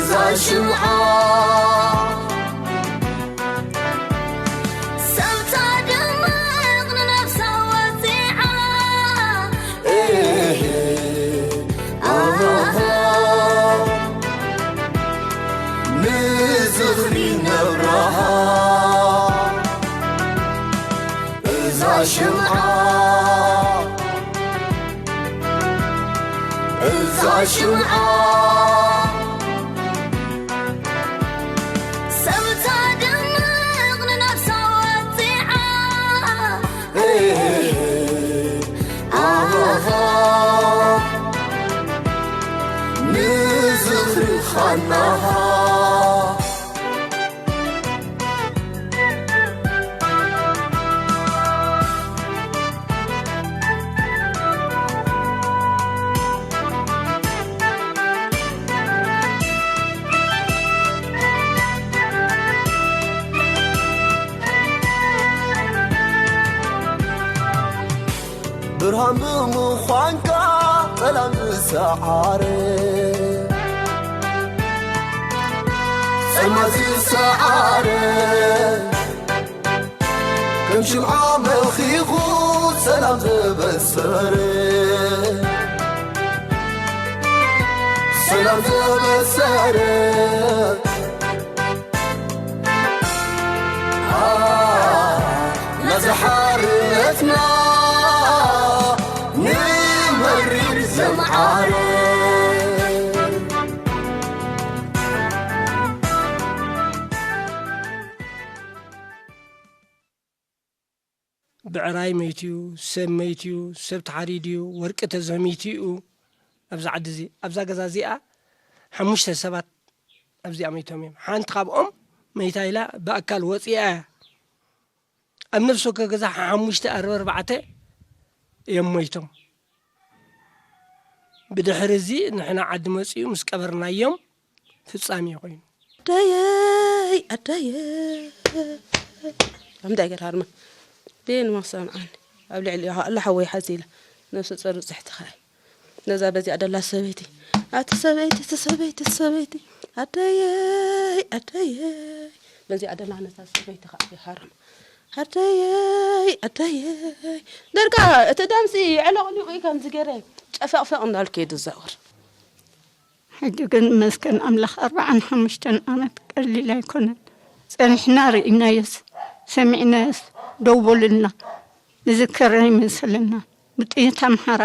እዛ ሽምዓ ሰብታ ደምቕ ንነብሳ ወፂዓ። ኤሄ፣ ኣሃ፣ ንዝኽሪ ነብራሃ እዛ ሽምዓ፣ እዛ ሽምዓ ሰብታ ደምቕ ንነብሳ ወፂዓ። ኣሃ፣ ንዝኽሪ ኻናሃ። ብርሃን ብምዃንካ ጸላም ዝሰዓረ፣ ጸልማት ዝሰዓረ፣ ከም ሽምዓ መኺኹ ሰላም ዘበሰረ፣ ሰላም ዘበሰረ። አ፣ ነዚ ሓርነትና ንመርር ዘምዓረ። ብዕራይ መይትዩ፣ ሰብ መይትዩ፣ ሰብ ተሓሪድዩ፣ ወርቂ ተዘሚትዩ። ኣብዚ ዓዲ እዚ፣ ኣብዛ ገዛ እዚኣ ሓሙሽተ ሰባት ኣብዚኣ መይቶም እዮም። ሓንቲ ካብኦም መይታ ኢላ ብኣካል ወፂኣ እያ። ኣብ ነፍሲ ወከፍ ገዛ ሓሙሽተ ኣርበ ኣርባዕተ እዮም መይቶም። ብድሕሪ እዚ ንሕና ዓዲ መፂኡ ምስ ቀበርናዮም ፍጻሜ ኮይኑ። ኣደየይ ኣደየ ከምዳ ገር ሃርማ ቤን ማሰምዓን ኣብ ልዕሊ ኢኻ ኣላ ሓወይ ሓዚላ ነፍሲ ጸር ጽሕትኻ ነዛ በዚኣ ደላ ሰበይቲ ኣቲ ሰበይቲ እቲ ሰበይቲ እቲ ሰበይቲ ኣደየይ ኣደየይ በዚኣ ደላ ነዛ ሰበይቲ ኸዓ ሃርማ ኣደየይ ኣደየይ ደርቃ እቲ ደምሲ ዕለቕሊቑ እዩ ከምዚ ገረ ጨፈቕፈቕ እንዳልኩ እዩ ዝዛወር። ሕጂ ግን መስገን ኣምላኽ ኣርባዓን ሓሙሽተን ዓመት ቀሊል ኣይኮነን። ጸኒሕና ርኢናዮስ ሰሚዕናዮስ ደው በሉልና ንዝከር ኣይመሰለና። ብጥይት ኣምሓራ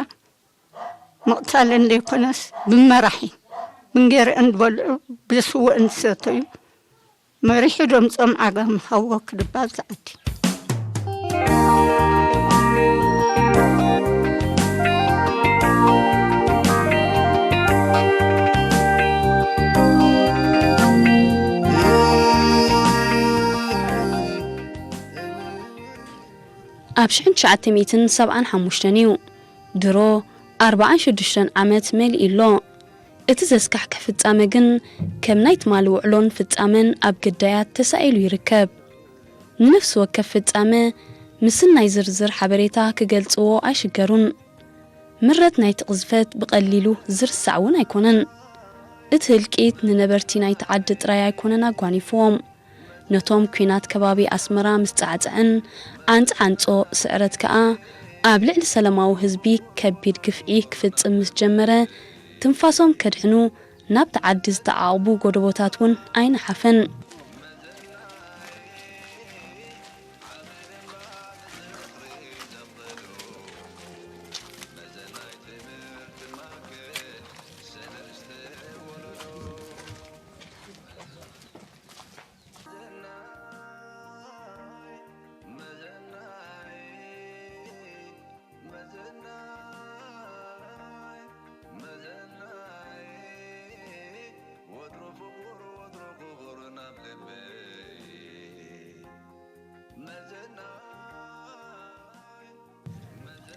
ምቕታለን ዘይኮነስ ብመራሒ ብንጌርአን ዝበልዑ ብስወእን ዝሰተዩ መሪሑ ደምጾም ዓጋመ ካብ ወክድባ ዝዓዲ። ኣብ ሽሕን ትሽዓተ ሚእትን ሰብዓን ሓሙሽተን እዩ። ድሮ ኣርባዓን ሽዱሽተን ዓመት መሊኡ ኣሎ። እቲ ዘስካሕክሕ ፍጻመ ግን ከም ናይ ትማሊ ውዕሎን ፍጻመን ኣብ ግዳያት ተሳኢሉ ይርከብ። ንነፍሲ ወከፍ ፍጻመ ምስናይ ዝርዝር ሓበሬታ ክገልጽዎ ኣይሽገሩን። ምረት ናይቲ ቅዝፈት ብቐሊሉ ዝርሳዕ እውን ኣይኮነን። እቲ ህልቂት ንነበርቲ ናይቲ ዓዲ ጥራይ ኣይኮነን ኣጓኒፍዎም። ነቶም ኲናት ከባቢ ኣስመራ ምስ ጸዓጸዐን፣ ዓንጸዓንጾ ስዕረት ከኣ ኣብ ልዕሊ ሰላማዊ ህዝቢ ከቢድ ግፍዒ ክፍጽም ምስ ጀመረ፣ ትንፋሶም ከድሕኑ ናብቲ ዓዲ ዝተዓቑቡ ጎደቦታት እውን ኣይነሓፈን።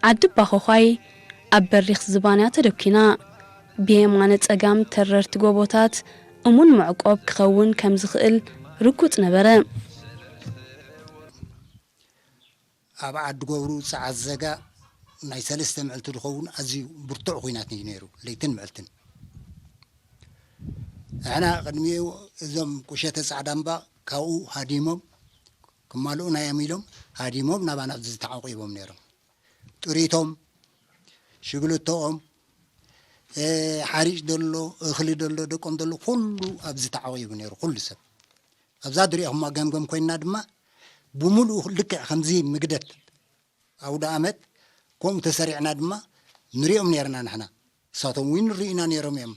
ዓዲ ባኾዃይ ኣብ በሪኽ ዝባን እያ ተደኲና። ብየማነ ጸጋም ተረርቲ ጎቦታት እሙን መዕቆብ ክኸውን ከም ዝኽእል ርጉጽ ነበረ። ኣብ ዓዲ ገብሩ ጸዓት ዘጋ ናይ ሰለስተ መዕልቲ ዝኸውን ኣዝዩ ብርቱዕ ኲናት እዩ ነይሩ፣ ለይትን መዕልትን። ንሕና ቅድሚኡ እዞም ቁሸተ ጻዕዳ እምባ ካብኡ ሃዲሞም ክማልኡና እዮም ኢሎም ሃዲሞም ናባና ኣብዚ ተዓቂቦም ነይሮም። ጥሪቶም፣ ሽግልቶኦም፣ እ፣ ሓሪጭ ደሎ፣ እኽሊ ደሎ፣ ደቆም ደሎ፣ ኩሉ ኣብዚ ተዓቂቡ ነይሩ፣ ኩሉ ሰብ። ኣብዛ ድሪኦኹማ ገምገም ኮይና ድማ ብምሉኡ ልክዕ ከምዚ ምግደት ኣውደ ኣመት ከምኡ ተሰሪዕና ድማ ንሪኦም ነይርና ንሕና። ንሳቶም እውን ንርኢና ነይሮም እዮም።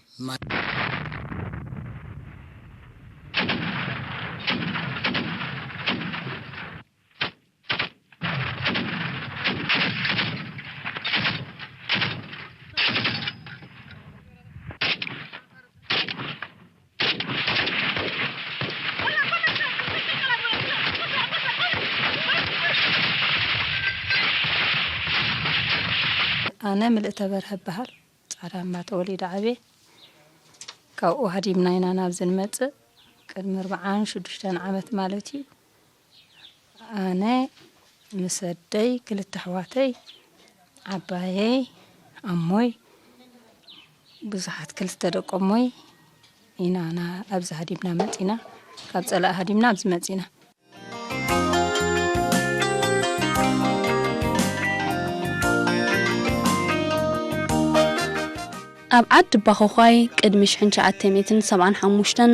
ኣነ ምልእተ በርሀ እበሃል። ጻዕዳ እምባ ተወሊደ ዓብየ። ካብኡ ሃዲምና ኢና ናብዚ ንመጽእ። ቅድሚ ኣርብዓን ሽዱሽተን ዓመት ማለት እዩ። ኣነ ምስ ኣደይ፣ ክልተ ኣሕዋተይ፣ ዓባየይ፣ ኣሞይ፣ ብዙሓት ክልተ ደቆሞይ ኢና ና-፣ ኣብዚ ሃዲምና መጺና። ካብ ጸላኢ ሃዲምና ኣብዚ መጺና። ኣብ ዓዲ ባኾዃይ ቅድሚ ሽሕን ትሽዓተ ሚእትን ሰብዓን ሓሙሽተን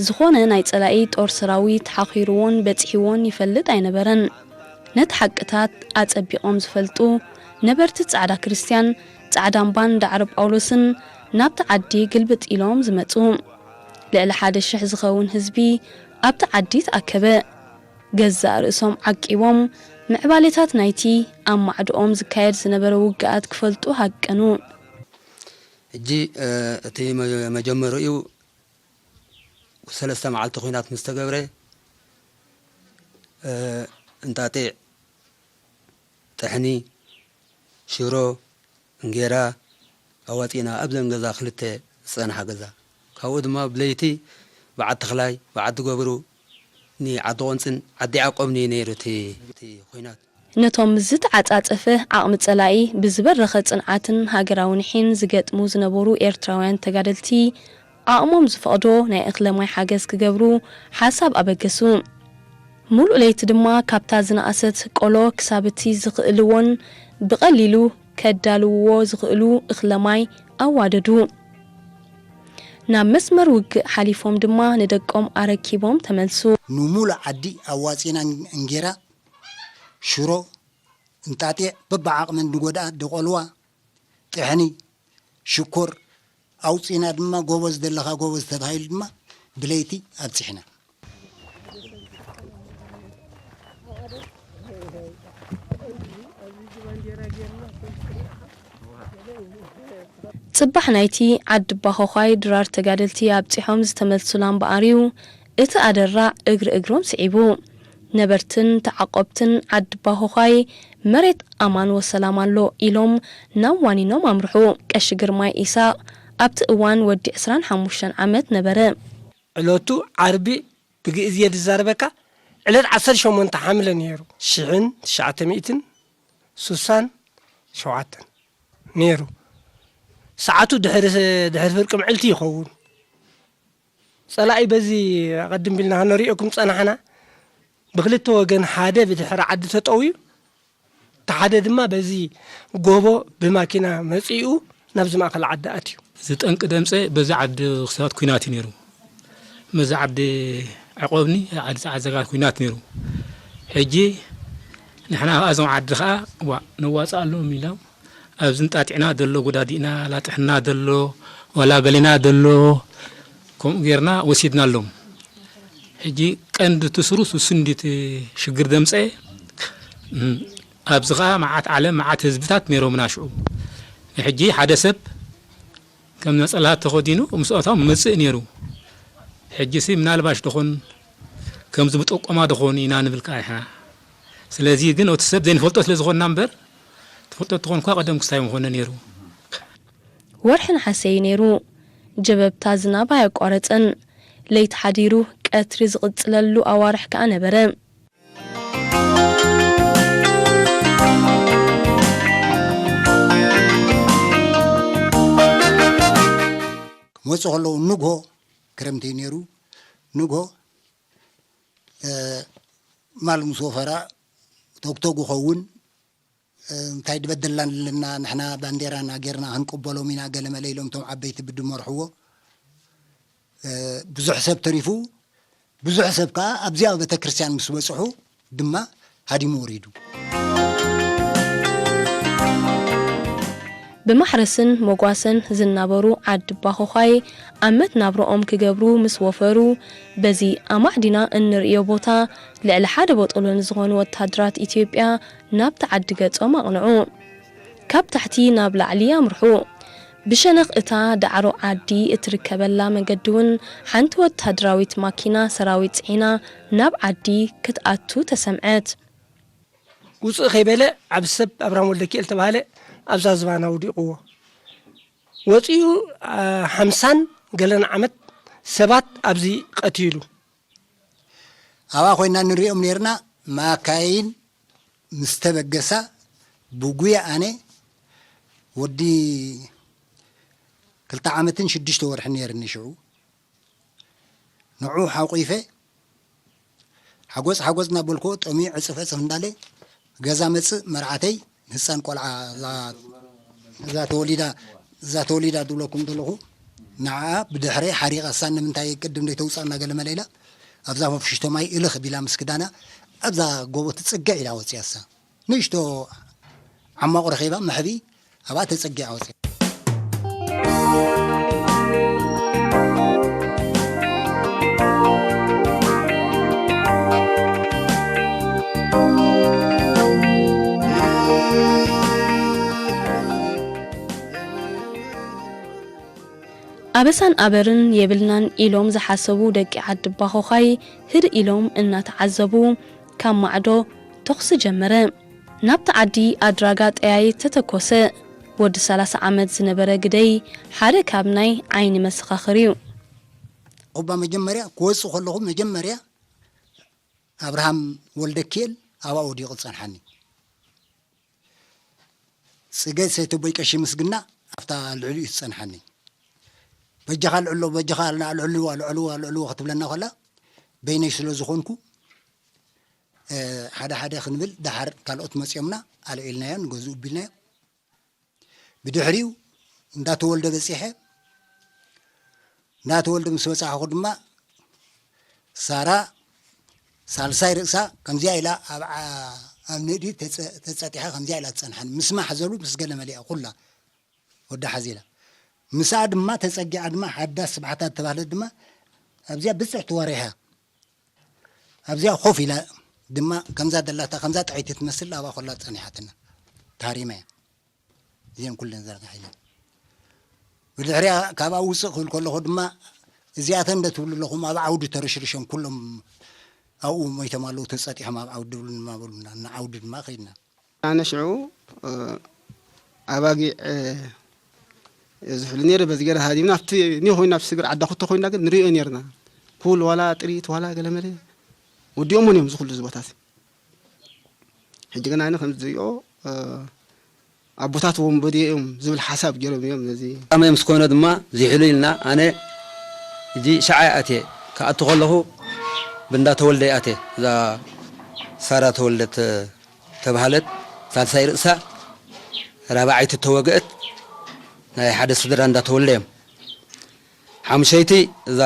ዝኾነ ናይ ጸላኢ ጦር ሰራዊት ሓኺርዎን በጺሕዎን ይፈልጥ ኣይነበረን። ነቲ ሓቅታት ኣጸቢቖም ዝፈልጡ ነበርቲ ጻዕዳ ክርስትያን፣ ጻዕዳ እምባን ዳዕሮ ጳውሎስን ናብቲ ዓዲ ግልብጥ ኢሎም ዝመጹ። ልዕሊ ሓደ ሽሕ ዝኸውን ህዝቢ ኣብቲ ዓዲ ተኣከበ። ገዛእ ርእሶም ዓቂቦም፣ ምዕባሌታት ናይቲ ኣብ ማዕድኦም ዝካየድ ዝነበረ ውግኣት ክፈልጡ ሃቀኑ። ሕጂ፣ እ፣ እቲ መ-፣ መጀመሪኡ ሰለስተ መዓልቲ ኲናት ምስ ተገብረ፣ እ፣ እንጣጢዕ፣ ጥሕኒ፣ ሽሮ፣ እንጌራ ኣዋጺእና ኣብዘን ገዛ ክልተ ዝጸንሓ ገዛ። ካብኡ ድማ ብለይቲ በዓል ተኽላይ፣ በዓል ትገብሩ፣ ንዓዲ ቆንጽን ዓዲ ያዕቆብን እዩ ነይሩ እቲ፣ እቲ ኲናት። ነቶም ምስ ዝተዓጻጸፈ ዓቕሚ ጸላኢ ብዝበረኸ ጽንዓትን ሃገራዊ ኒሕን ዝገጥሙ ዝነበሩ ኤርትራውያን ተጋደልቲ፣ ዓቕሞም ዝፈቕዶ ናይ እኽለ ማይ ሓገዝ ክገብሩ ሓሳብ ኣበገሱ። ሙሉእ ለይቲ ድማ ካብታ ዝነኣሰት ቆሎ ክሳብ እቲ ዝኽእልዎን ብቐሊሉ ከዳልውዎ ዝኽእሉ እኽለ ማይ ኣዋደዱ። ናብ መስመር ውግእ ሓሊፎም ድማ ንደቆም ኣረኪቦም ተመልሱ። ንሙሉእ ዓዲ ኣዋጺና እንጌራ፣ ሽሮ፣ እንጣጢዕ፣ በብዓቕመን ንጎድኣ ደቆልዋ፣ ጥሕኒ፣ ሽኮር ኣውጺና ድማ ጎበዝ ዘለኻ ጎበዝ ተባሂሉ ድማ ብለይቲ ኣብጺሕና። ጽባሕ ናይቲ ዓዲ ባኾዃይ ድራር ተጋደልቲ ኣብጺሖም ዝተመልሱ ላምባ ኣርዩ፣ እቲ ኣደራዕ እግሪ እግሮም ስዒቡ። ነበርትን ተዓቆብትን ዓዲ ባኾዃይ መሬት ኣማን ወሰላም ኣሎ ኢሎም ናብ ዋኒኖም ኣምርሑ። ቀሺ ግርማይ ኢሳቕ ኣብቲ እዋን ወዲ ዕስራን ሓሙሽተን ዓመት ነበረ። ዕለቱ ዓርቢ ብግእዝ እየ ዝዛረበካ፣ ዕለት ዓሰርተ ሸሞንተ ሓምለ ነይሩ። ሽሕን ትሽዓተ ሚእትን ሱሳን ሸውዓተን ነይሩ። ሰዓቱ ድሕሪ፣ ድሕሪ ፍርቂ ምዕልቲ ይኸውን። ጸላኢ በዚ ኣቐድም ቢልና ከነሪኦኩም ጸናሕና። ብክልተ ወገን ሓደ ብድሕሪ ዓዲ ተጠውዩ፣ እቲ ሓደ ድማ በዚ ጎቦ ብማኪና መጺኡ ናብዚ ማእከል ዓዲ ኣትዩ። እዚ ጠንቂ ደምጸ በዚ ዓዲ ክሳት ኲናት እዩ ነይሩ። በዚ ዓዲ ዕቆብኒ፣ ዓዲ ጸዓት ዘጋ ኲናት ነይሩ። ሕጂ ንሕና ከኣ እዞም ዓዲ ከኣ፣ ዋ፣ ነዋጽኣሎም ኢሎም ኣብዚ እንጣጢዕና ደሎ፣ ጎዳዲእና፣ ላጥሕና ደሎ፣ ዋላ በሌና ደሎ፣ ከምኡ ጌርና ወሲድናሎም። ሕጂ ቀንዲ እቲ ስሩስ እሱ እንዲ እቲ ሽግር ደምጸ። እም፣ ኣብዚ ኸኣ መዓት ዓለም፣ መዓት ህዝብታት ነይሮምና ሽዑ። ሕጂ ሓደ ሰብ ከም ነጸላ ተኸዲኑ ምስኦቶም መጽእ ነይሩ። ሕጂሲ ምናልባሽ ደኾን ከምዚ ብጠቆማ ደኾን ኢና ንብል ከኣ ኢሕና። ስለዚ ግን እቲ ሰብ ዘይንፈልጦ ስለ ዝኾንና እምበር፣ ትፈልጦ ተኾን እኳ ቀደም ክስታይ ምኾነ ነይሩ። ወርሒ ነሓሰ እዩ ነይሩ። ጀበብታ ዝናብ ኣየቋረጸን። ለይቲ ሓዲሩ ቀትሪ ዝቕጽለሉ ኣዋርሕ ከኣ ነበረ። ክመጹ ከለዉ ንግሆ ክረምቲ እዩ ነይሩ። ንግሆ ማል ምስ ወፈራ ቶግቶግ ይኸውን። እንታይ ድበደልና ኣለና፣ ንሕና ባንዴራና ጌርና ክንቅበሎም ኢና፣ ገለመለ ኢሎም እቶም ዓበይቲ ብድመርሕዎ ብዙሕ ሰብ ተሪፉ። ብዙሕ ሰብ ከዓ ኣብዚኣ ቤተክርስትያን ምስ በፅሑ ድማ ሃዲሙ ወሪዱ። ብማሕረስን መጓሰን ዝናበሩ ዓዲ ባኾዃይ ኣመት ናብርኦም ክገብሩ ምስ ወፈሩ፣ በዚ ኣማዕዲና እንርእዮ ቦታ ልዕሊ ሓደ በጦሎ ንዝኾኑ ወታደራት ኢትዮጵያ ናብቲ ዓዲ ገጾም ኣቕንዑ። ካብ ታሕቲ ናብ ላዕሊ ኣምርሑ። ብሸነኽ እታ ዳዕሮ ዓዲ እትርከበላ መገዲ እውን ሓንቲ ወታደራዊት ማኪና ሰራዊት ጽዒና ናብ ዓዲ ክትኣቱ ተሰምዐት። ውፅእ ከይበለ ዓብ ሰብ ኣብርሃም ወልደኪኤል ተባሃለ ኣብዛ ዝባና ውዲቕዎ ወፂኡ ሓምሳን ገለን ዓመት ሰባት ኣብዚ ቀቲሉ። ኣብኣ ኮይና ንሪኦም ነርና። ማካይን ምስ ተበገሳ ብጉያ ኣነ ወዲ ክልተ ዓመትን ሽዱሽተ ወርሕን ነይርኒ ሽዑ። ንዑ ሓቂፈ ሓጎጽ ሓጎጽ እናበልኩ ጠሚዩ ዕጽፍ ዕጽፍ እንዳለ ገዛ መጽእ መርዓተይ ህፃን ቆልዓ እዛ ተወሊዳ እዛ ተወሊዳ ዝብለኩም ዘለኹ ንዓኣ ብድሕረይ ሓሪቓ እሳ ንምንታይ ቅድም ዘይተውፅኣና ገለ መለ ኢላ ኣብዛ ፈፍሽቶ ማይ እልኽ ቢላ ምስ ክዳና ኣብዛ ጎቦ ትፅግዕ ኢላ ወፂኣሳ ንእሽቶ ዓማቑ ረኺባ መሕብኢ ኣብኣ ተጸጊዓ ወጺኣ። ኣበሳን ኣበርን የብልናን ኢሎም ዝሓሰቡ ደቂ ዓዲ ባኾዃይ ህድእ ኢሎም እናተዓዘቡ ካብ ማዕዶ ተኹሲ ጀመረ። ናብቲ ዓዲ ኣድራጋ ጠያይት ተተኮሰ። ወዲ ሰላሳ ዓመት ዝነበረ ግደይ ሓደ ካብ ናይ ዓይኒ መሰኻኽር እዩ። ቁባ መጀመርያ ክወጽእ ከለኹ መጀመርያ ኣብርሃም ወልደኪኤል ኣብኣ ወዲቑ ዝጸንሓኒ። ጽገ ሰይተቦይ ቀሺ ምስግና ኣብታ ልዕሊኡ ትጸንሓኒ። በጃኻ ልዕሎ በጃኻ ልዕልዋ ልዕልዋ ልዕልዋ ክትብለና ከላ በይነይ ስለ ዝኾንኩ ሓደ ሓደ ክንብል ደሓር ካልኦት መፅኦምና ኣልዒልናዮ ንገዝኡ ቢልናዮ ብድሕሪኡ እንዳተወልደ በፂሐ እንዳተወልደ ምስ በፃሕኹ ድማ ሳራ ሳልሳይ ርእሳ ከምዚኣ ኢላ ኣብ ንእዲ ተፀጢሓ ከምዚኣ ኢላ ትፀንሓኒ ምስ ማሕዘሉ ምስ ገለ መሊኣ ኩላ ወዳ ሓዚላ ምስኣ ድማ ተፀጊዓ ድማ ሓዳስ ስብሓታ ዝተባህለት ድማ ኣብዚኣ ብፅሕቲ ወሪሓ ኣብዚኣ ኮፍ ኢላ ድማ ከምዛ ደላታ ከምዛ ጥዕይቲ ትመስል ኣብኣ ኮላ ፀኒሓትና ታሪመ እዚአን ኩለን ዘርጋሕ ኢለን ብድሕሪኣ ካብኣ ውፅእ ክብል ከለኹ ድማ እዚኣተን እንደ ትብሉ ኣለኹም ኣብ ዓውዲ ተረሽርሸን ኩሎም ኣብኡ ሞይቶም ኣለዉ ተፀጢሖም ኣብ ዓውዲ ድብሉ ድማ በሉና ንዓውዲ ድማ ከይድና ኣነ ሽዑ ኣባጊዕ ዝሕሉ ነይረ በዚ ገለ ሃዲምና ኣብቲ ኒ ኮይና ኣብ ስግር ዓዳ ኩቶ ኮይና ግን ንሪኦ ነርና ኩል ዋላ ጥሪት ዋላ ገለመለ ወዲኦሞ እዮም ዝኩሉ ዝቦታት ሕጂ ግን ኣነ ከም ዝሪኦ ኣቦታት ወንበዴ እዮም ዝብል ሓሳብ ገይሮም እዮም ነዚ ኣመ ምስ ኮነ ድማ ዝሕሉ ኢልና ኣነ እዚ ሸዓይ ኣትየ ክኣቱ ከለኹ ብእንዳ ተወልደ ኣትየ እዛ ሳራ ተወልደት ተባህለት ሳልሳይ ርእሳ ራብዓይቲ ተወግአት ናይ ሓደ ስድራ እንዳተወልደ እዮም ሓሙሸይቲ እዛ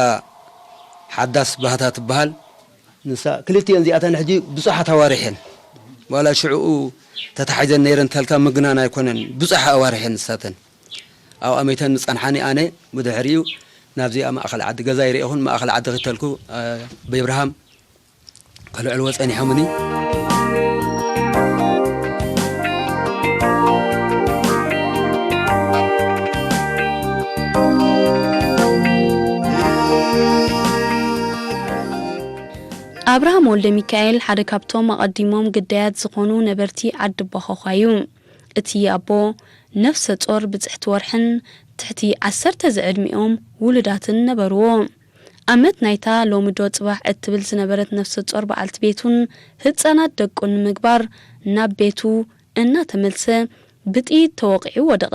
ሓዳስ ባህታ ትበሃል ንሳ ክልቲኤን እዚኣተን ሕጂ ብዙሓት ኣዋርሕ እየን ዋላ ሽዕኡ ተታሒዘን ነይረን ተልካ ምግናን ኣይኮነን ብዙሕ ኣዋርሕ እየን ንሳተን ኣብ ኣመይተን ምፀንሓኒ ኣነ ብድሕሪኡ ናብዚኣ ማእኸል ዓዲ ገዛ ይርኤኹን ማእኸል ዓዲ ክተልኩ በይብርሃም ከልዕልዎ ጸኒሖምኒ። ኣብርሃም ወልደሚካኤል ሓደ ካብቶም ኣቐዲሞም ግዳያት ዝኾኑ ነበርቲ ዓዲ ቦኾዃ እዩ። እቲ ኣቦ ነፍሰ ጾር ብጽሕቲ ወርሕን ትሕቲ ዓሰርተ ዝዕድሚኦም ውሉዳትን ነበርዎ። ኣመት ናይታ ሎሚ ዶ ጽባሕ እትብል ዝነበረት ነፍሰ ጾር በዓልቲ ቤቱን ህጻናት ደቁን ንምግባር ናብ ቤቱ እናተመልሰ ብጥይት ተወቒዑ ወደቐ።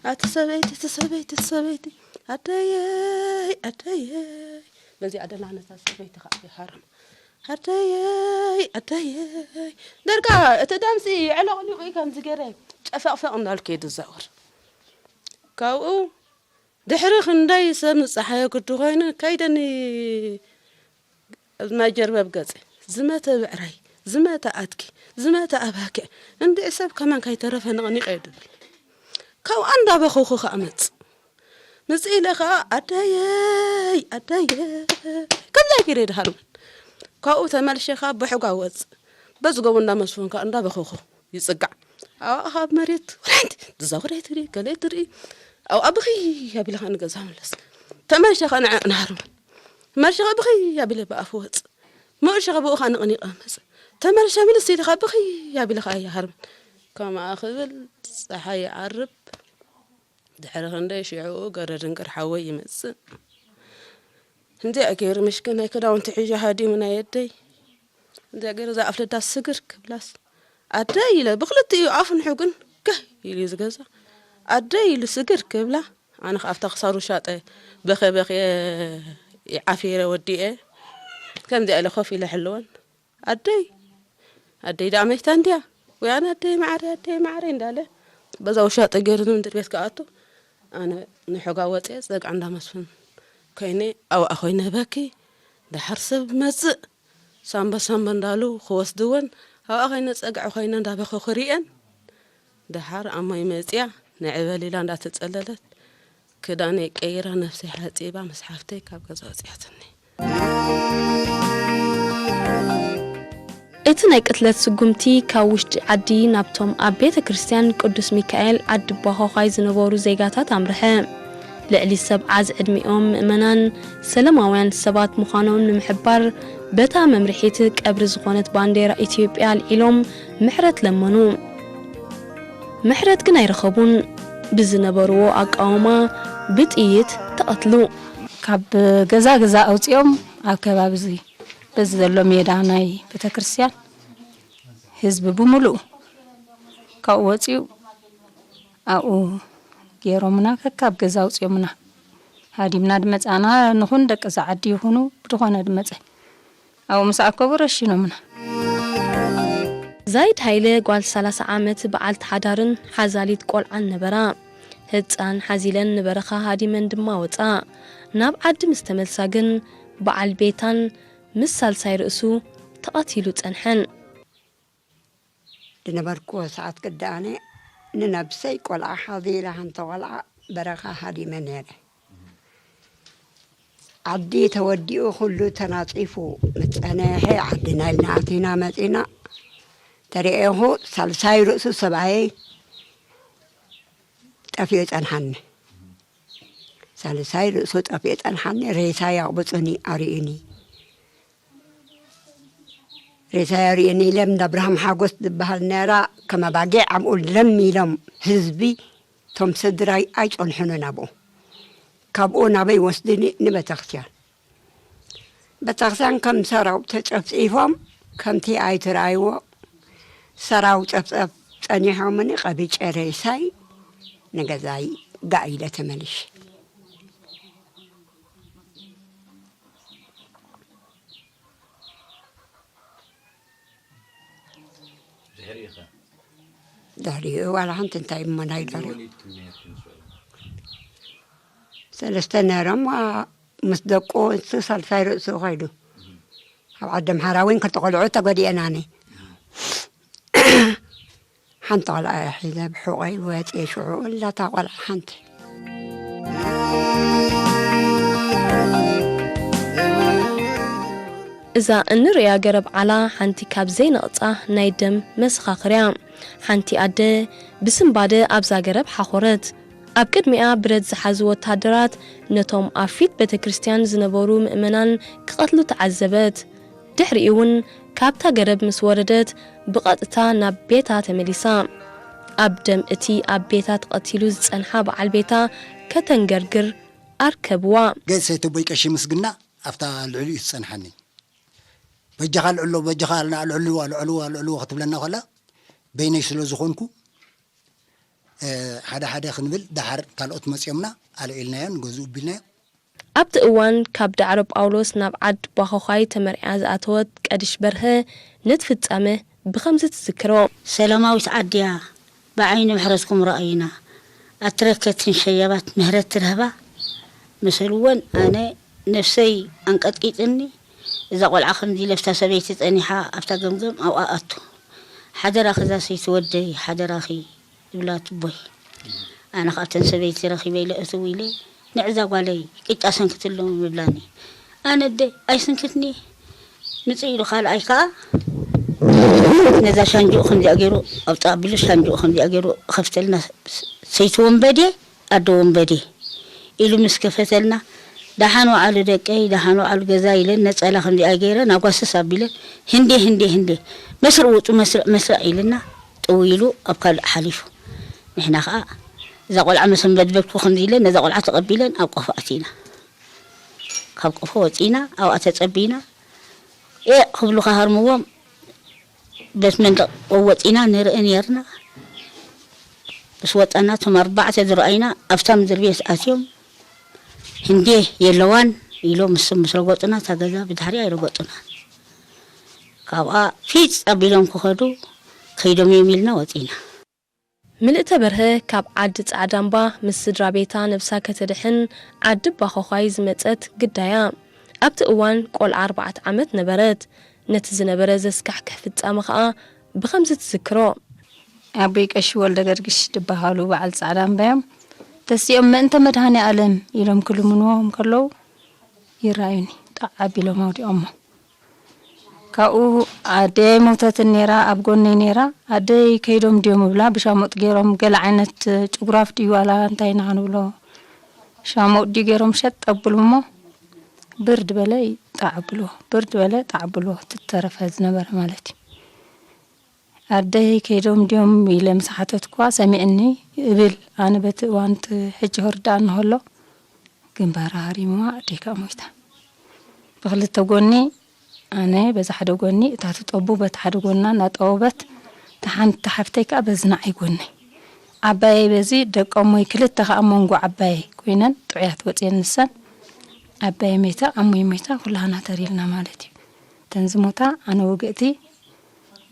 ኣቲ ሰበይቲ፣ እቲ ሰበይቲ፣ እቲ ሰበይቲ፣ ኣደየይ፣ ኣደየይ። በዚ ኣደላ ነታ ሰበይቲ ኸዓ ይሃርም። ኣደየይ፣ ኣደየይ። ደርጋ እቲ ደምሲ የዕለቕሊቑ እዩ ከምዚ ገይረ ጨፈቕፈቕ እንዳልኩ እየ ዝዛወር። ካብኡ ድሕሪ ክንደይ ሰብ ምፀሓዮ ግዲ ኮይኑ ከይደኒ ኣብ ናይ ጀርበብ ገፀ ዝመተ ብዕራይ፣ ዝመተ ኣድጊ፣ ዝመተ ኣባጊዕ፣ እንድዒ ሰብ ከማን ከይተረፈ ነቕኒቐ እዩ ድብል። ካብኣ እንዳበኸኹ ከዓ መፅ። ምፅ ኢለ ከዓ ኣደየይ፣ ኣደየይ፣ ከምዛ ገይረ ይድሃርመን። ካብኡ ተመልሸ ከዓ ብሕጓ ወፅ። በዚ ጎቦ እንዳመስፉን ከዓ እንዳበኸኹ ይፅጋዕ። ኣብኣ ካብ መሬት ወላይንቲ ትዛወር ኣይትርኢ፣ ገለ ኣይትርኢ። ኣብኣ ብኽይ ኣቢለ ከዓ ንገዛ መለስ። ተመልሸ ከዓ ንዐ-፣ ንሃርመን። መርሸ ብኽይ ኣቢለ ብኣፉ ወፅ። መርሸ ብኡ ከዓ ንቕኒቐ መፅ። ተመልሸ ምልስ ኢለ ከዓ ብኽይ ኣቢለ ከዓ ይሃርም። ከምኣ ክብል ፀሓይ ይዓርብ። ድሕሪ ክንደይ ሽዑ ገረድንቅር ሓወይ ይመፅእ። እንዚኣ ገይሩ ምሽክን ናይ ክዳውንቲ ሒዙ ሃዲሙ ናይ ኣደይ። እንዚኣ ገይሩ እዛ ኣፍልዳ ስግር ክብላስ፣ ኣደይ ኢለ ብክልቲኡ ኣፍንሑ ግን ገህ ኢሉ እዩ ዝገዛ። ኣደይ ኢሉ ስግር ክብላ፣ ኣነ ከኣ ኣብታ ክሳሩ ሻጠ በኸ በኸ ይዓፊረ ወዲኤ። ከምዚኣ ኢለ ኮፍ ኢለ ሕልወን። ኣደይ፣ ኣደይ ደኣ መይታ እንድያ? ወይ ኣነ ኣደይ ማዕረ፣ ኣደይ ማዕረ እንዳለ በዛ ውሻጠ ገይሩ ምንድር ቤት ክኣቱ፣ ኣነ ንሕጋ ወፅየ ጸግዓ እንዳመስፍን ኮይነ ኣብኣ ኮይነ በኪ። ደሓር ሰብ መጽእ ሳምባ ሳምባ እንዳሉ ክወስድወን ኣብኣ ኮይነ ጸግዒ ኮይነ እንዳበኸ ክሪኤን። ደሓር ኣሞይ መጽያ ንዕበል ኢላ እንዳተጸለለት ክዳነይ ቀይራ ነፍሰይ ሓጺባ ምስ ሓፍተይ ካብ ገዛ ወጽያትኒ። እቲ ናይ ቅትለት ስጉምቲ ካብ ውሽጢ ዓዲ ናብቶም ኣብ ቤተ ክርስቲያን ቅዱስ ሚካኤል ዓዲ ባኾዃይ ዝነበሩ ዜጋታት ኣምርሐ። ልዕሊ ሰብዓ ዝዕድሚኦም ምእመናን ሰለማውያን ሰባት ምዃኖም ንምሕባር በታ መምርሒት ቀብሪ ዝኾነት ባንዴራ ኢትዮጵያ ኣልዒሎም ምሕረት ለመኑ። ምሕረት ግን ኣይረኸቡን። ብዝነበርዎ ኣቃውማ ብጥይት ተቐትሉ። ካብ ገዛ ገዛ ኣውፂኦም ኣብ ከባቢ እዚ በዚ ዘሎ ሜዳ ናይ ቤተክርስትያን ህዝቢ ብምሉኡ ካብኡ ወፂኡ ኣብኡ ገይሮምና፣ ከካብ ገዛ ኣውፂኦምና። ሃዲምና ድመፃና ንኹን ደቂ እዛ ዓዲ ይኹኑ ብድኾነ ድመፀ ኣብኡ ምስ ኣከቡ ረሽኖምና። ዛይድ ሃይለ ጓል ሰላሳ ዓመት በዓልቲ ሓዳርን ሓዛሊት ቆልዓን ነበራ። ህፃን ሓዚለን ንበረኻ ሃዲመን ድማ ወፃ። ናብ ዓዲ ምስ ተመልሳ ግን በዓል ቤታን ምስ ሳልሳይ ርእሱ ተቐቲሉ ጸንሐን። ዝነበርኩዎ ሰዓት ቅዲ ኣነ ንነብሰይ ቆልዓ ሓዚለ ሓንቲ ቆልዓ በረኻ ሃዲመ ነይረ። ዓዲ ተወዲኡ ኩሉ ተናጺፉ ምስ ጸንሐ ዓድና ኢልና ኣቲና መጺና። ተሪኤኹ ሳልሳይ ርእሱ ሰብኣየይ ጠፊኡ ጸንሓኒ። ሳልሳይ ርእሱ ጠፊኡ ጸንሓኒ። ሬሳይ ኣቕብጹኒ ኣርእዩኒ። ሬሳይ ኣርእዩኒ ኢለ እንዳ ኣብርሃም ሓጎስ ዝበሃል ነራ ከም ኣባጊዕ ኣብኡ ለም ኢሎም ህዝቢ እቶም ስድራይ ኣይጸንሑንን ኣብኡ። ካብኡ ናበይ ወስድኒ? ንቤተክርስትያን። ቤተክርስትያን ከም ሰራው ተጨፍጺፎም ከምቲ ኣይትረኣይዎ ሰራው ጨፍጨፍ ጸኒሖምኒ ቀቢጨ ሬሳይ ንገዛይ ጋእ ኢለ ተመልሼ። ድሕሪኡ ከ? ድሕሪኡ ዋላ ሓንቲ እንታይ እሞ ናይ ድሕሪኡ? ወሊድኩም ነርኩም ሽዑ? ሰለስተ ነይሮም፣ ዋ፣ ምስ ደቁ እሱ ሳልሳይ ርእሱ ኸይዱ። ኣብ ዓዲ ኣምሓራ እውን ክልተ ቆልዑ ተጎዲኤናኒ። ሓንቲ ቆልዓ እየ ሒዘ ብሑቐይ ወፅየ ሽዑ እላታ ቆልዓ ሓንቲ። እዛ እንርእያ ገረብ ዓላ ሓንቲ ካብ ዘይነቕጻ ናይ ደም መሰኻኽር እያ። ሓንቲ ኣደ ብስንባደ ኣብዛ ገረብ ሓኾረት። ኣብ ቅድሚኣ ብረት ዝሓዙ ወተሃደራት ነቶም ኣብ ፊት ቤተ ክርስቲያን ዝነበሩ ምእመናን ክቐትሉ ተዓዘበት። ድሕሪኡ እውን ካብታ ገረብ ምስ ወረደት ብቐጥታ ናብ ቤታ ተመሊሳ። ኣብ ደም እቲ ኣብ ቤታ ተቐቲሉ ዝጸንሓ በዓል ቤታ ከተንገርግር ኣርከብዋ። ገጽ ሰይተቦይ ቀሺ ምስግና ኣብታ ልዕሊኡ ትጸንሓኒ። በጃኻ ልዕሎ፣ በጃኻ ኣልዕልዋ፣ ልዕልዋ፣ ልዕልዋ ክትብለና ከላ በይነይ ስለ ዝኾንኩ ሓደ ሓደ ክንብል፣ ደሓር ካልኦት መጺኦምና፣ ኣልዒልናዮ፣ ንገዝኡ ቢልናዮ። ኣብቲ እዋን ካብ ዳዕሮ ጳውሎስ ናብ ዓድ ባኾዃይ ተመርዕያ ዝኣተወት ቀድሽ በርሀ ነቲ ፍጻመ ብኸምዚ ትዝክሮ። ሰላማዊት ዓድያ ብዓይኒ ምሕረትኩም ረኣዩና። ኣትረከትን ሸያባት ምህረት ትረህባ መሰልወን ኣነ ነፍሰይ ኣንቀጥቂጥኒ። እዛ ቆልዓ ከምዚ ለፍታ ሰበይቲ ጸኒሓ ኣብታ ገምገም ኣብኣ ኣቱ። ሓደራኺ እዛ ሰይቲ ወደይ ሓደራኺ ይብላ ትቦይ። ኣነ ከኣ እተን ሰበይቲ ረኺበ ኢለ እትው ኢለ ንዕዛ ጓለይ ቅጫ ሰንክትሎም ይብላኒ። ኣነ ኣደ ኣይስንክትኒ ምጽእ ኢሉ ካልኣይ ከኣ ነዛ ሻንጅኡ ከምዚኣ ገይሩ ኣብጣ ኣቢሉ ሻንጅኡ ከምዚኣ ገይሩ ከፍተልና ሰይቲ ወንበዴ ኣደ ወንበዴ ኢሉ ምስ ከፈተልና ደሓን ወዓሉ ደቀይ ደሓን ወዓሉ ገዛ ኢለን ነጸላ ከምዚኣ ገይረ ናጓስስ ኣቢለን ህንዴ ህንዴ ህንዴ መስርዕ ውጹ መስርዕ መስርዕ ኢልና ጥው ኢሉ ኣብ ካልእ ሓሊፉ። ንሕና ኸዓ እዛ ቆልዓ መሰንበድበድኩ ከምዚ ኢለን ነዛ ቆልዓ ተቐቢለን ኣብ ቆፎ ኣቲና። ካብ ቆፎ ወጺና ኣብኣ ተጸቢና ኤእ ክብሉ ከሃርምዎም በቲ መንደቕ ወወጺና ንርኢ ነርና። ምስ ወጸና እቶም ኣርባዕተ ዝረኣዩና ኣብታ ምድሪ ቤት ኣትዮም ህንዴ የለዋን ኢሎም ንሶም ምስ ረገጹና እታ ገዛ ብድሕሪኣ ኣይረገጹናን። ካብኣ ፊጽ ኣቢሎም ክኸዱ ከይዶም እዮም ኢልና ወጺና። ምልእተ በርሀ ካብ ዓዲ ጻዕዳምባ ምስ ስድራ ቤታ ነብሳ ከተድሕን ዓዲ ባኾዃይ ዝመጸት ግዳያ። ኣብቲ እዋን ቆልዓ ኣርባዕተ ዓመት ነበረት። ነቲ ዝነበረ ዘስካሕክሕ ፍጻመ ኸኣ ብኸምዚ ትዝክሮ። ኣቦይ ቀሺ ወልደገርግሽ ድበሃሉ በዓል ጻዕዳምባ እዮም። ተሲኦም ምእንተ መድሃኔ ኣለም ኢሎም ክልምንዎም ከለዉ ይረኣዩኒ ጣዕ ኣቢሎም ኣውዲቖሞ። ካብኡ ኣደይ ኣይሞተትን ነይራ ኣብ ጎነይ ነይራ ኣደይ ከይዶም ድዮም እብላ ብሻሙጥ ገይሮም ገለ ዓይነት ጭጉራፍ ድዩ ዋላ እንታይ ኢና ክንብሎ ሻሙጥ ድዩ ገይሮም ሸጥ ኣብሉ እሞ ብርድ በለ ጣዕ ኣብልዎ ብርድ በለ ጣዕ ኣብልዎ ትተረፈ ዝነበረ ማለት እዩ። ኣደይ ከይዶም ድዮም ኢለ ምስ ሓተትኩዋ ሰሚዕኒ እብል ኣነ በቲ እዋን እቲ ሕጂ ክርድኣኒ ከሎ ግንባራ ሃሪምዋ ኣደይ ከኣ ሞይታ። ብኽልተ ጎኒ ኣነ በዛ ሓደ ጎኒ እታ ትጠቡ በቲ ሓደ ጎና እናጠወበት እታ ሓንቲ ሓፍተይ ከኣ በዚ ንዓይ ጎነይ ዓባየይ በዚ ደቀሞይ ክልተ ከኣ መንጎ ዓባየይ ኮይነን ጥዑያት ወፅየን ንሰን ዓባየይ ሞይታ ኣሞይ ሞይታ ኩላህና ተር ኢልና ማለት እዩ። እተን ዝሞታ ኣነ ውግእቲ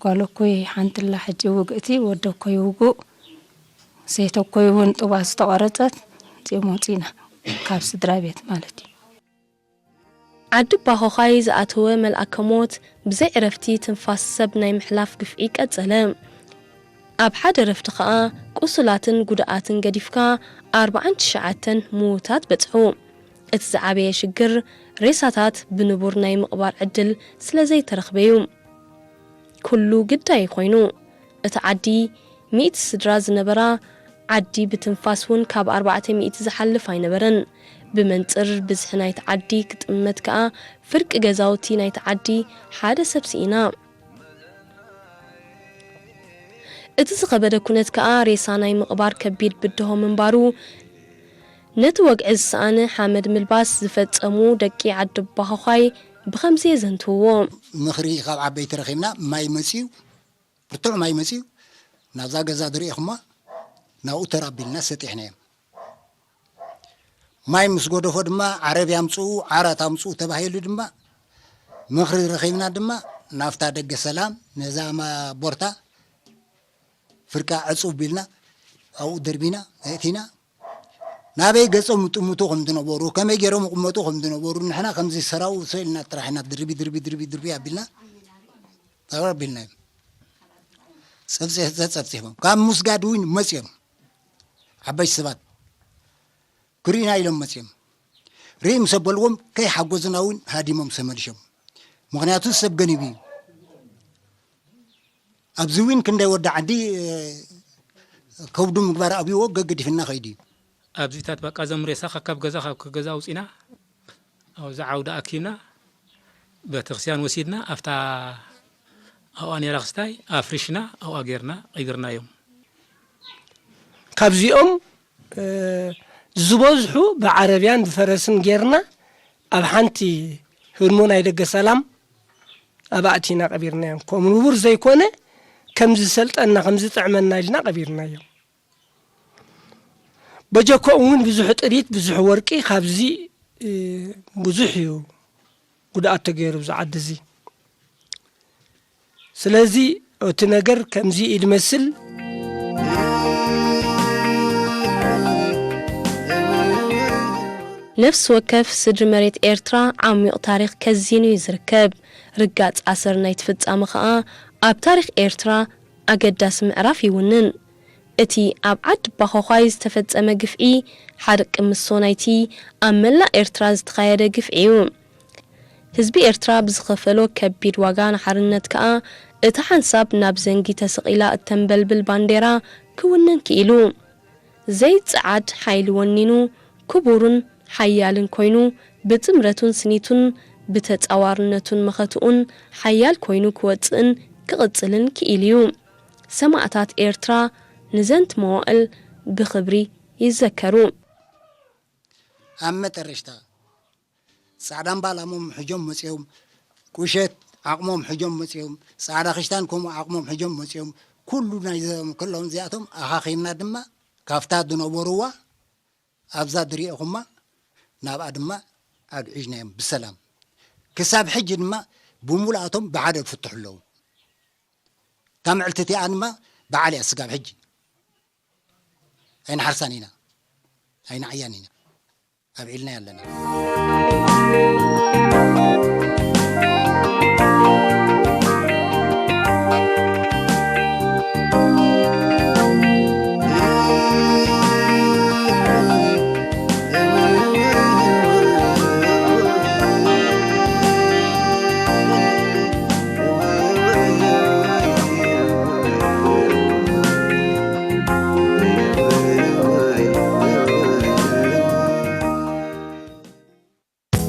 ጓለኮይ ሓንቲ ኣላ ሕጂ ውግእቲ ወደኮይ ውጉእ ሰይተኮይ እውን ጥዋ ዝተቖረፀት እዚኦም ወፂና ካብ ስድራ ቤት ማለት እዩ። ዓዲ ባኾዃይ ዝኣተወ መልኣከ ሞት ብዘይ ዕረፍቲ ትንፋስ ሰብ ናይ ምሕላፍ ግፍዒ ቀጸለ። ኣብ ሓደ ዕረፍቲ ኸኣ ቁሱላትን ጉድኣትን ገዲፍካ ኣርብዓን ትሽዓተን ምዉታት በጽሑ። እቲ ዝዓበየ ሽግር ሬሳታት ብንቡር ናይ ምቕባር ዕድል ስለ ዘይተረኽበ'ዩ። ኩሉ ግዳይ ኮይኑ። እታ ዓዲ ሚእቲ ስድራ ዝነበራ ዓዲ ብትንፋስ እውን ካብ ኣርባዕተ ሚእቲ ዝሓልፍ ኣይነበረን። ብመንጽር ብዝሒ ናይቲ ዓዲ ክጥመት ከኣ ፍርቂ ገዛውቲ ናይቲ ዓዲ ሓደ ሰብ ስኢና። እቲ ዝኸበደ ኩነት ከኣ ሬሳ ናይ ምቕባር ከቢድ ብድሆ ምንባሩ ነቲ ወግዒ ዝሰኣነ ሓመድ ምልባስ ዝፈጸሙ ደቂ ዓዲ ባኾዃይ ብኸምዚ የዘንትውዎ። ምኽሪ ካብ ዓበይቲ ረኺብና ማይ መጺኡ ብርቱዕ ማይ መጺኡ ናብዛ ገዛ ዝርኤኹማ ናብኡ ተራቢልና ሰጢሕናዮም። ማይ ምስ ጎደፎ ድማ ዓረብ ያምጽኡ ዓራት ኣምጽኡ ተባሂሉ ድማ ምኽሪ ረኺብና ድማ ናብታ ደገ ሰላም ነዛ ቦርታ ፍርቃ ዕጹ ቢልና ኣብኡ ደርቢና ኣእቲና ናበይ ገጾም ይጥምቱ ከም ዝነበሩ ከመይ ገይሮም ይቕመጡ ከም ዝነበሩ ንሕና ከምዚ ሰራው ሰልና ጥራሕ ኢና ድርቢ ድርቢ ድርቢ ድርቢ ኣቢልና ኣቢልና እዮም ጸብጺቦም ካብ ምስጋድ እውን መጽዮም ዓበይቲ ሰባት ክርእዩና ኢሎም መጽዮም ርኢ ምስ ኣበልዎም ከይሓጎዙና እውን ሃዲሞም ተመሊሾም ምኽንያቱ ሰብ ገኒቡ እዩ ኣብዚ እውን ክንደይ ወዲ ዓዲ ከብዱ ምግባር ኣብይዎ ገገዲፍና ከይዱ እዩ። ኣብዚታት በቃ እዞም ሬሳ ካብ ገዛ ካብ ገዛ ኣውፂና ኣብዚ ዓውዲ ኣኪብና ቤተክርስትያን ወሲድና ኣብታ ኣብኣ ነይራ ክስታይ ኣፍሪሽና ኣብኣ ገይርና ቀቢርናዮም። ካብዚኦም ዝበዝሑ ብዓረብያን ብፈረስን ጌርና ኣብ ሓንቲ ህድሞ ናይ ደገ ሰላም ኣብኣ ኣእቲና ቀቢርናዮም። ከምኡ ንቡር ዘይኮነ ከም ዝሰልጠና ከም ዝጥዕመና ኢልና ቀቢርናዮም። በጀኮም እውን ብዙሕ ጥሪት፣ ብዙሕ ወርቂ ካብዚ ብዙሕ እዩ ጉድኣት ተገይሩ ኣብዚ ዓዲ እዚ። ስለዚ እቲ ነገር ከምዚ እዩ ዝመስል። ነፍሲ ወከፍ ስድሪ መሬት ኤርትራ ዓሚቕ ታሪኽ ከዚኑ እዩ ዝርከብ። ርጋጽ ኣሰር ናይቲ ፍጻመ ከኣ ኣብ ታሪኽ ኤርትራ ኣገዳሲ ምዕራፍ ይውንን። እቲ ኣብ ዓዲ ባኾዃይ ዝተፈጸመ ግፍዒ ሓርቂ ምሶ ናይቲ ኣብ መላእ ኤርትራ ዝተኻየደ ግፍዒ እዩ። ህዝቢ ኤርትራ ብዝኸፈሎ ከቢድ ዋጋ ንሓርነት ከኣ እቲ ሓንሳብ ናብ ዘንጊ ተሰቒላ እተንበልብል ባንዴራ ክውንን ክኢሉ። ዘይጸዓድ ሓይሊ ወኒኑ ክቡርን ሓያልን ኮይኑ ብጥምረቱን ስኒቱን ብተጻዋርነቱን መኸትኡን ሓያል ኮይኑ ክወጽእን ክቕጽልን ክኢሉ እዩ። ሰማእታት ኤርትራ ንዘንት መዋእል ብኽብሪ ይዘከሩ። ኣብ መጠረሽታ ጻዕዳ እምባ ላሞም ሕጆም መጺኦም፣ ቁሸት ዓቕሞም ሕጆም መጺኦም፣ ጻዕዳ ክሽታን ከምኡ ዓቕሞም ሕጆም መጺኦም፣ ኩሉ ናይ ዘ- ኩሎም እዚኣቶም ኣኻኺብና ድማ ካብታ ዝነበርዋ ኣብዛ ዝሪኤኹማ ናብኣ ድማ ኣግዒዝናዮም ብሰላም። ክሳብ ሕጂ ድማ ብሙሉኣቶም ብሓደ ዝፍትሑ ኣለዉ። እታ ምዕልቲ እቲኣ ድማ በዓል እያ ስጋብ ሕጂ ኣይንሓርሳን ኢና ኣይንዓያን ኢና ኣብዒልናያ ኣለና።